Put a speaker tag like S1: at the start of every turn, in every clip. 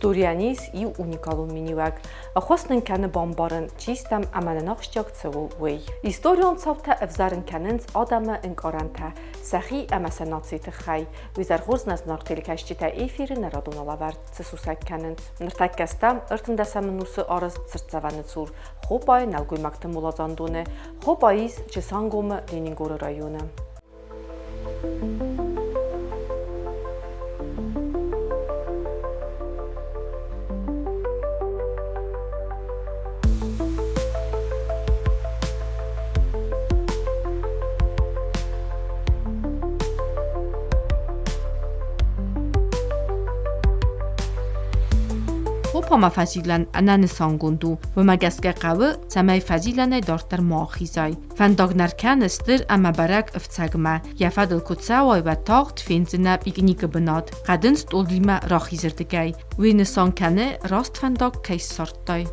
S1: Историйӕн ис иу уникалон миниуӕг. Ӕххуыс нын кӕны бамбарын, чи стӕм ӕмӕ нын ахсджиаг цы у, уый. Историон цаутӕ ӕвзарын кӕнынц адӕмы ӕнкъарӕнтӕ сӕхи ӕмӕ сӕ нацийы тыххӕй. Уый зӕргъорз нӕ зынаргъ телекӕсджытӕ эфиры нӕ радон алӕвӕрд цы сусӕг кӕнынц. Ныртӕккӕ стӕм ӕртындӕсӕм ӕнусы арӕзт цыртдзӕвӕны цур Хопайы нӕлгоймӕгты моладзандоны. Хопа ис Чесангомы Ленингоры районы. Хопамӕ фӕзилӕн ӕнӕнысангонд у, уымӕ гӕсгӕ хъӕуы, цӕмӕй фӕзилӕнӕй дарддӕр ма ахизай. Фӕндаг нӕ ркӕны стыр ӕмӕ бӕрӕг ӕфцӕгмӕ. Йӕ фӕдыл куы цӕуай, уӕд тагъд фендзынӕ пикникы бынат, хъӕдын стъолимӕ рахизырдыгӕй. Уый нысан кӕны, раст фӕндаг кӕй ссардтай.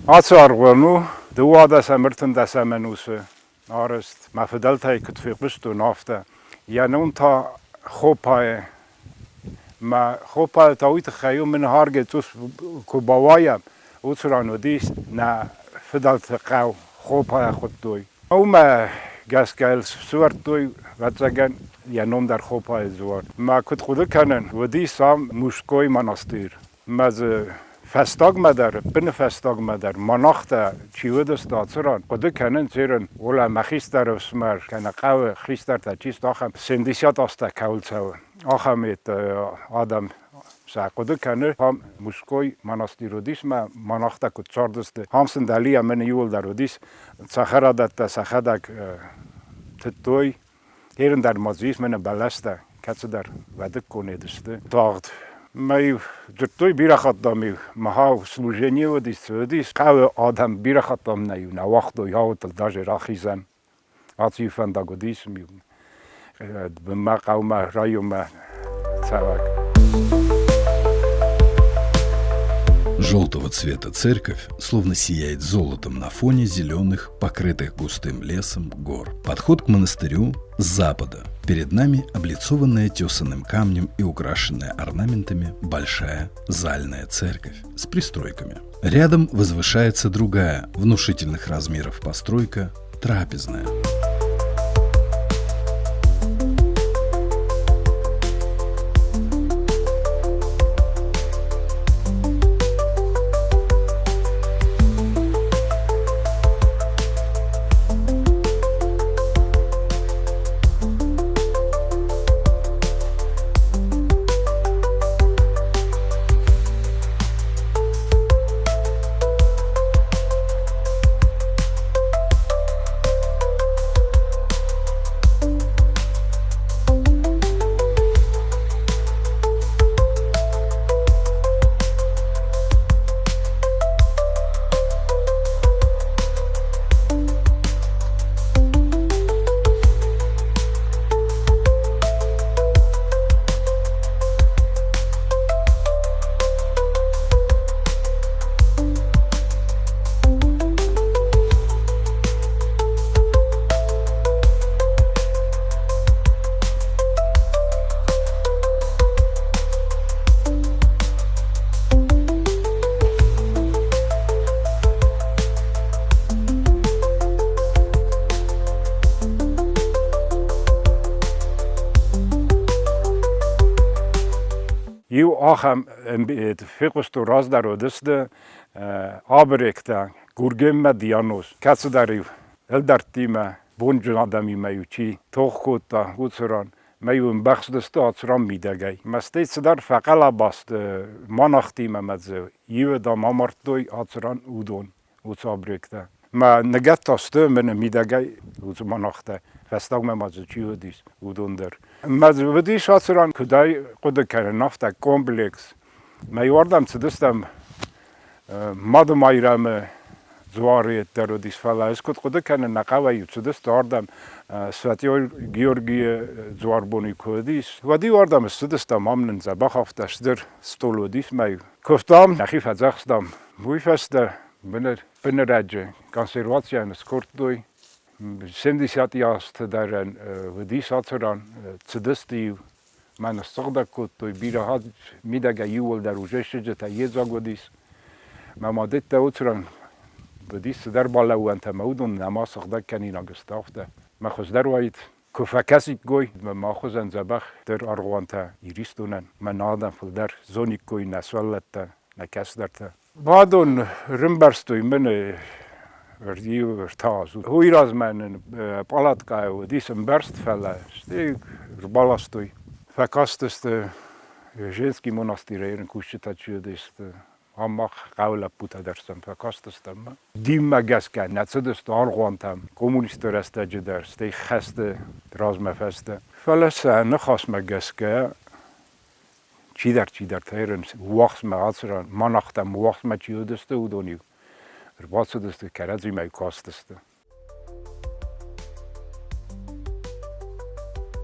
S2: Ацы аргъуан у дыууадӕсӕм ӕртындӕсӕм ӕнусы арӕзт. Мӕ фыдӕлтӕй куыд фехъуыстон, афтӕ. Йӕ ном та Хопайы. Мӕ Хопайы та уый тыххӕй у, мын хӕргӕ цъус куы бауайӕм, уыцы ран уыдис нӕ фыдӕлты хъӕу, Хопайӕ хуыдтой. Уымӕ гӕсгӕ йыл сӕвӕрдтой, ӕвӕццӕгӕн, йӕ ном дӕр Хопайы дзуар. Мӕ куыд хъуыды кӕнын, уыдис ам Мужской монастырь. Мӕ дзы фӕстагмӕ дӕр, быны фӕстагмӕ дӕр монахтӕ чи уыдысты ацы ран, хъуыды кӕнын церын, Оля, мӕ хистӕр ӕфсымӕр, кӕнӕ хъӕуы хистӕртӕ чи сты, ахӕм 70 азтӕ кӕуыл цӕуы, ахӕм адӕм сӕ хъуыды кӕны. Ам Мужской монастырь уыдис мӕ монахтӕ куыд цардысты, ам сын дӕлийӕ мын иууылдӕр уыдис цӕхӕрадӕттӕ сӕхӕдӕг тыдтой. Ерын дӕр ма дзы ис мӕнӕ бӕлӕстӕ, кӕцыдӕр уӕдыккон сты. Тагъд мӕ дзырдтой бирӕ хатт дам-иу, махау служение уыдис, цы уыдис. Хъӕуы адӕм бирӕ хатт дам нӕ-иу нӕ уагътой ауылтыл даже рахизӕн. Ацы фӕндаг уыдис бынмӕ хъӕумӕ, районмӕ цӕуӕг.
S3: Желтого цвета церковь словно сияет золотом на фоне зеленых, покрытых густым лесом гор. Подход к монастырю с запада. Перед нами облицованная тесаным камнем и украшенная орнаментами большая зальная церковь с пристройками. Рядом возвышается другая, внушительных размеров постройка – трапезная.
S2: Иу ахӕм фехъуыстон раздӕр уыдысты абыректӕ Гургенмӕ Дианос, кӕцыдӕр-иу ӕлдӕрттимӕ, бонджын адӕмимӕ-иу чи тох кодта, уыцы ран. Мӕ-иу ӕмбӕхстысты ацы ран мидӕгӕй. Мӕ стӕй цыдӕр фӕхъӕлӕбасты монахтимӕ мӕ дзы иуы, дам, амардтой ацы ран уыдон, уыцы абректӕ. Мӕ ныгӕдта сты мӕнӕ мидӕгӕй уыцы монахтӕ, фӕстагмӕ ма дзы чи уыдис, уыдон дӕр. Мӕ дзы уыдис ацы ран, куыд ӕй хъуыды кӕнын, афтӕ комплекс. Мӕ иуӕрдӕм цыдыстӕм Мады Майрӕмы дзуары дӕр уыдис, фӕлӕ ӕз куыд хъуыды кӕнын, нӕ хъӕуӕй-иу цыдысты ардӕм, Святой Георгийы дзуарбоны куы уыдис, уӕд-иу ардӕм ссыдыстӕм, ам нын дзӕбӕх афтӕ стыр стъол уыдис, мӕ куывтам, нӕхи фӕдзӕхстам. Уый фӕстӕ Бынырӕджы консервацийӕн скодтой. 70 азты дӕр уыдис ацы ран, цыдысты-иу, мӕн ссыгъдӕг кодтой, бирӕ хатт мидӕгӕй иууылдӕр уже сыджытӕ йедзаг уыдис. Мӕ мадеттӕ уыцы ран уыдис цыдӕр балӕууӕнтӕ ӕмӕ уыдон нӕма сыгъдӕг кӕнинаг сты, афтӕ. Мӕ хуыздӕр уаид, куы фӕкӕсиккой, мӕ хуызӕн дзӕбӕх дӕр аргъуантӕ Иристонӕн, мӕ адӕм фылдӕр зониккой нӕ сывӕллӕттӕ, нӕ кӕстӕртӕ. Бадон рымбӕрзтой мын иу ӕртӕ азы. Уый размӕ нын пъалаткӕйы уыдис ӕмбӕрзт, фӕлӕ стӕй ӕрбаластой. Фӕкастысты Женский монастырӕй кусджытӕ чи уыдысты, ам мах хъӕуы лӕппутӕ дӕр сӕм фӕкастыстӕм. Динмӕ гӕсгӕ нӕ цыдысты аргъуантӕм коммунистты рӕстӕджы дӕр, стӕй хӕсты размӕ фӕстӕ. Фӕлӕ сӕ ныхасмӕ гӕсгӕ чидӕр-чидӕртӕ уӕхсмӕ ацы ран монахтӕм уӕхсмӕ чи уыдысты, уыдон-иу ӕрбацыдысты, кӕрӕдзимӕ кастысты.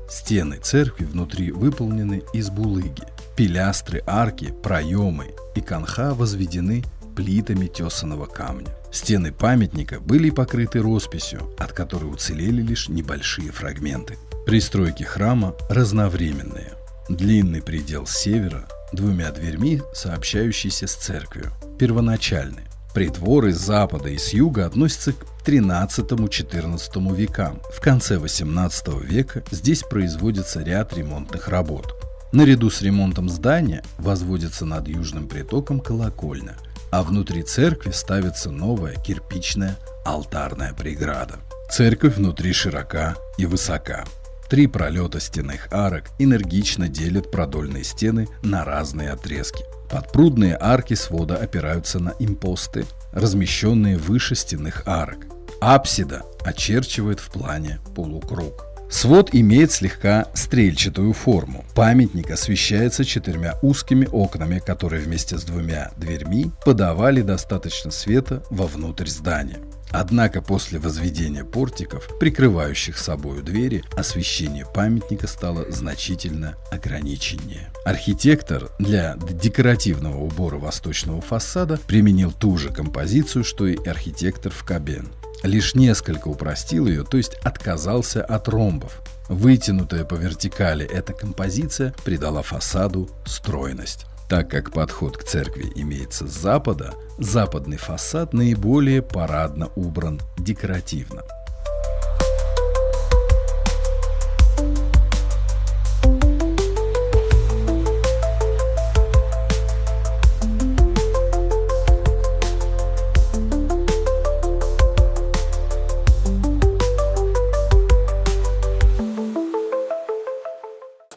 S3: Стены церкви внутри выполнены из булыги. Пилястры, арки, проемы и канха возведены плитами тесаного камня. Стены памятника были покрыты росписью, от которой уцелели лишь небольшие фрагменты. Пристройки храма разновременные. Длинный предел с севера, двумя дверьми, сообщающийся с церковью, первоначальный. Притворы с запада и с юга относятся к XIII-XIV векам. В конце XVIII века здесь производится ряд ремонтных работ. Наряду с ремонтом здания возводится над южным притоком колокольня, а внутри церкви ставится новая кирпичная алтарная преграда. Церковь внутри широка и высока. Три пролета стенных арок энергично делят продольные стены на разные отрезки. Подпрудные арки свода опираются на импосты, размещенные выше стенных арок. Апсида очерчивает в плане полукруг. Свод имеет слегка стрельчатую форму. Памятник освещается четырьмя узкими окнами, которые вместе с двумя дверьми подавали достаточно света вовнутрь здания. Однако после возведения портиков, прикрывающих собою двери, освещение памятника стало значительно ограниченнее. Архитектор для декоративного убора восточного фасада применил ту же композицию, что и архитектор в Кабен. Лишь несколько упростил ее, то есть отказался от ромбов. Вытянутая по вертикали эта композиция придала фасаду стройность. Так как подход к церкви имеется с запада, западный фасад наиболее парадно убран декоративно.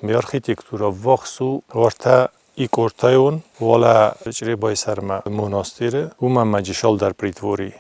S4: Ме архитектурӕ ввахс у уартӕ Икъортайон, уалӕ Чъребайы сӕрмӕ монастыры, уымӕн ма джысалдӕр притвори.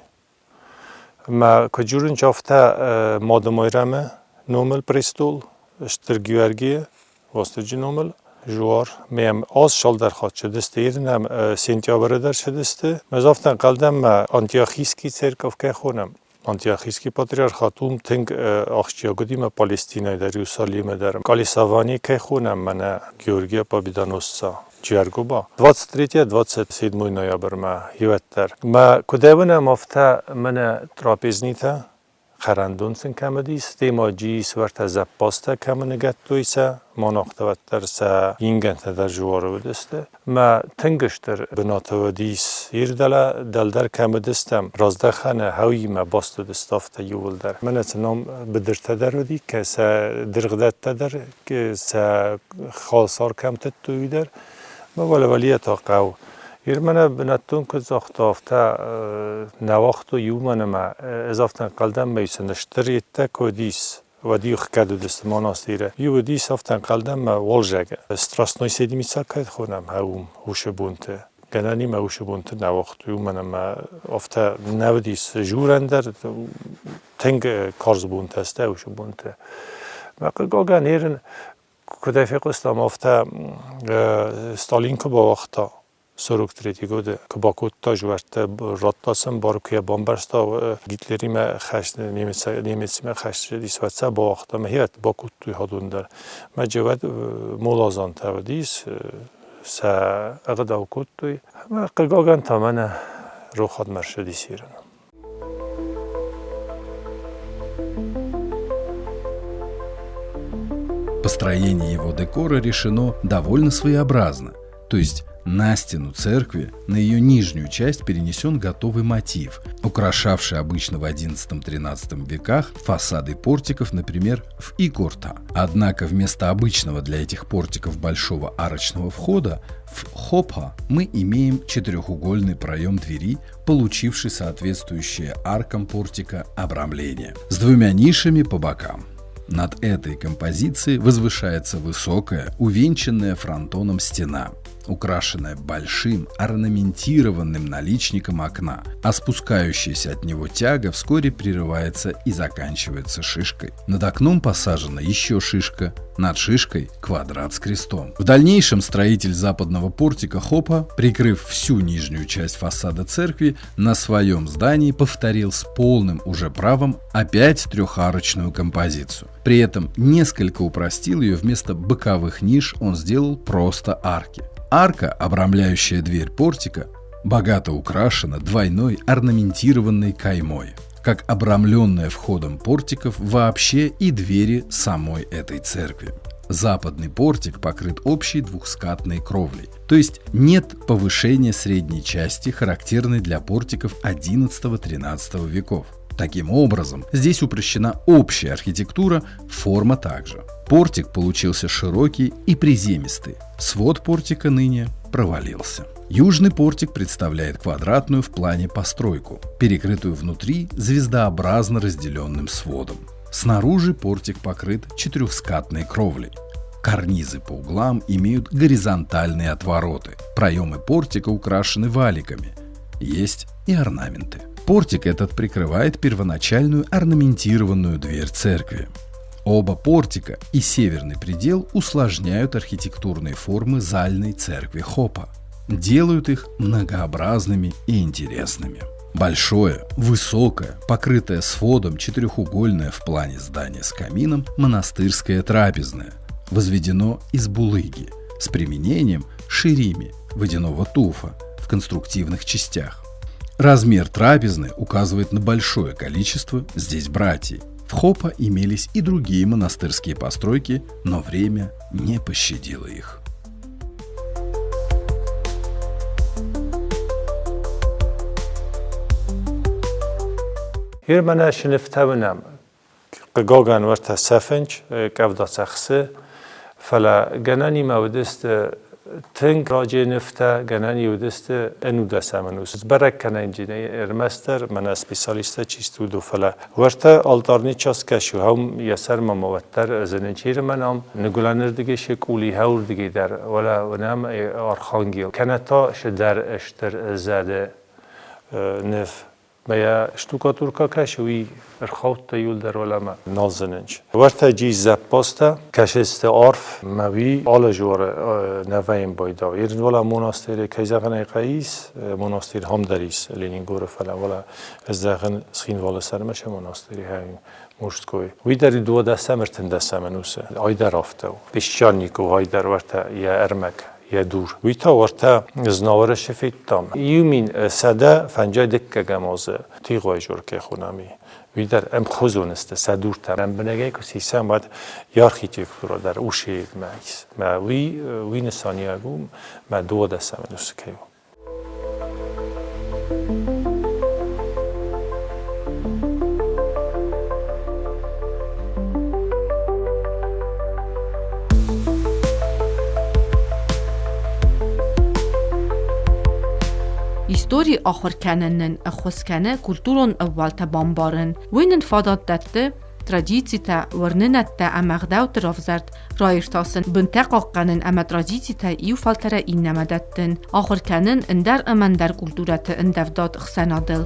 S4: Мӕ куыд дзурынц, афтӕ Мады-Майрӕмы номыл престол, Стыр Геуӕргийы Уастырджи номыл жуар. Мӕм аз цалдӕр хатт цыдысты, ирнӕм сентябры дӕр цыдысты. Ӕз афтӕ ӕнхъӕл дӕн, мӕ Антиохийский церковь кӕй хонӕм, Антиохийский патриархат уым тынг ахсджиаг уыди мӕ Палестинӕйы дӕр, Иерусалимы дӕр. Калисавани кӕй хонӕм, мӕнӕ Георгия Победоносца, Джиаргоба. 23-27 ноябрьмӕ иуӕддӕр. Мӕ куыд уынӕм, афтӕ мӕнӕ трапезнитӕ хӕрӕндон сын кӕм уыдис, стӕй джийы уӕртӕ зӕппадзтӕ кӕм ныгӕдтой сӕ монахтӕ уӕддӕр сӕ ингӕнтӕ дӕр зуары уыдысты. Мӕ тынг стыр бынаты уыдис Ирдӕлӕ дӕлдӕр кӕм уыдыстӕм, раздӕхӕны хӕуимӕ баст уыдысты афтӕ иууылдӕр. Мӕнӕ цы ном быдыртӕ дӕр уыди, сӕ дыргъдӕттӕ дӕр, сӕ халсар кӕм тыдтой, уый дӕр. Мӕ уӕлӕ та хъӕу. Ир мӕнӕ бынӕттон куыд загъта, афтӕ нӕ уагътой иумӕ ӕмӕ ӕз афтӕ ӕнхъӕл дӕн, мӕ сын стыр йедтӕ куы уыдис, уӕд-иу хгӕд уыдысты монастыры. Иу уыдис афтӕ ӕнхъӕл дӕн, мӕ уӕлзӕг Страстной седмица кӕд хонӕм, уым уыцы бонты. Гӕнӕнимӕ уыцы бонты нӕ уагътой, уымӕн ӕмӕ афтӕ нӕ уыдис журӕн дӕр, тынг карз бонтӕ сты уыцы бонты. Мӕ хъыгагӕн, ерын Куыдӕй фехъуыстам, афтӕ Сталин куы бауагъта 43 годы, куы бакодта жуӕрттӕ, радта сын бар, куы йӕ бамбӕрста, Гитлеримӕ хӕст, немецимӕ хӕст ис, уӕд сӕ бауагъта. Мӕ хиуӕтты бакодтой хӕдон дӕр. Мӕ джевӕд моладзантӕ уыдис, сӕ ӕгъдау кодтой. Ӕмӕ хъыгагӕн та мӕнӕ Рохад Мерседисирын.
S3: Построение его декора решено довольно своеобразно, то есть на стену церкви, на ее нижнюю часть перенесен готовый мотив, украшавший обычно в XI-XIII веках фасады портиков, например, в Икорта. Однако вместо обычного для этих портиков большого арочного входа в Хопа мы имеем четырехугольный проем двери, получивший соответствующее аркам портика обрамление, с двумя нишами по бокам. Над этой композицией возвышается высокая, увенчанная фронтоном стена, украшенная большим орнаментированным наличником окна, а спускающаяся от него тяга вскоре прерывается и заканчивается шишкой. Над окном посажена еще шишка, над шишкой квадрат с крестом. В дальнейшем строитель западного портика Хопа, прикрыв всю нижнюю часть фасада церкви, на своем здании повторил с полным уже правом опять трехарочную композицию. При этом несколько упростил ее, вместо боковых ниш он сделал просто арки. Арка, обрамляющая дверь портика, богато украшена двойной орнаментированной каймой, как обрамленная входом портиков вообще и двери самой этой церкви. Западный портик покрыт общей двухскатной кровлей, то есть нет повышения средней части, характерной для портиков XI-XIII веков. Таким образом, здесь упрощена общая архитектура, форма также. Портик получился широкий и приземистый. Свод портика ныне провалился. Южный портик представляет квадратную в плане постройку, перекрытую внутри звездообразно разделенным сводом. Снаружи портик покрыт четырехскатной кровлей. Карнизы по углам имеют горизонтальные отвороты. Проемы портика украшены валиками. Есть и орнаменты. Портик этот прикрывает первоначальную орнаментированную дверь церкви. Оба портика и северный предел усложняют архитектурные формы зальной церкви Хопа, делают их многообразными и интересными. Большое, высокое, покрытое сводом четырехугольное в плане здание с камином монастырское трапезное, возведено из булыги с применением ширими водяного туфа в конструктивных частях. Размер трапезны указывает на большое количество здесь братьев. В Хопа имелись и другие монастырские постройки, но время не пощадило их.
S4: Hier мӕнӕ сныфтӕ хъыгагӕн уӕртӕ сӕфынч, къӕвда цӕхсы, фӕлӕ гӕнӕнимӕ уыдысты тынг раджы нывтӕ, гӕнӕни уыдысты ӕнудӕсӕм ӕнусы. Сбӕрӕг кӕнӕн ӕрмӕстдӕр мӕнӕ специалисттӕ чи сты, уыдон, фӕлӕ уӕртӕ алтарни час кӕсы, хӕум йӕ сӕрмӕ ма уӕддӕр зынынчиры мӕнам, ныгуылӕнырдыгӕй сы къули хӕуырдыгӕй дӕр, уӕлӕ уынӕм архангел. Кӕнӕ та сыдӕр стыр зӕды ныв. Мӕ штукатурка кӕсы, уый ӕрхаудта иуылдӕр уӕлӕмӕ, нал зынынч. Уӕртӕ джи зӕппӕдзтӕ, кӕсысты арф, мӕ уый алы жоры нӕ вӕййын байдау. Ирын уӕлӕ монастыры, кӕй зӕгъын ӕй хъӕуы, ис, монастыр хам дӕр ис Ленингоры, фӕлӕ уӕлӕ ӕз зӕгъын Цхинвалы сӕрмӕ сӕ монастыры хӕйын Мужской. Уый дӕр дыууадӕсӕм ӕртындӕсӕм ӕнусы. Ай дӕр афтӕ у. Песчаник у ай дӕр уӕртӕ йӕ ӕрмӕг, йӕ дур. Уый та уӕртӕ Знауыры шы федтам. 1152-ӕм азы Тигъойы жоркӕ хонӕм и. Уый дӕр ӕмхуызон сты сӕ дуртӕ. Лӕмбынӕгӕй куы сисӕм, уӕд йӕ архитектурӕ дӕр ушеевмӕ ис. Мӕ уый, уый нысаниуӕг у, мӕ дыууадӕсӕм ӕнусы кӕй у.
S1: Истори ахуыр кӕнын нын ӕххуыс кӕны культурон ӕууӕлтӕ бамбарын. Уый нын фадат дӕтты традицитӕ, уырнынӕдтӕ ӕмӕ ӕгъдӕутты равзӕрд раиртасын, бынтӕ хъахъхъӕнын ӕмӕ традицитӕ иу фӕлтӕрӕй иннӕмӕ дӕттын, ахуыр кӕнын ӕндӕр ӕмӕ ӕндӕр культурӕты ӕндӕвдад ӕхсӕнадыл.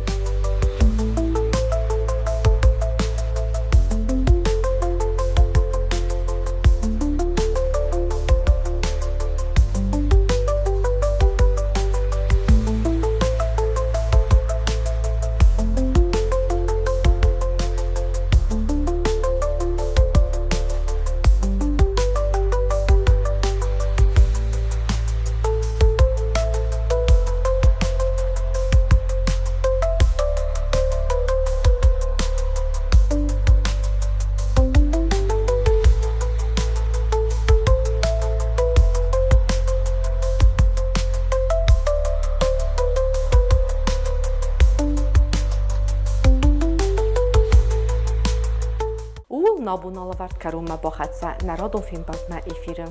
S1: Нӕ абоны алӕвӕрд кӕронмӕ бахӕццӕ нӕ радон фембӕлдмӕ эфиры.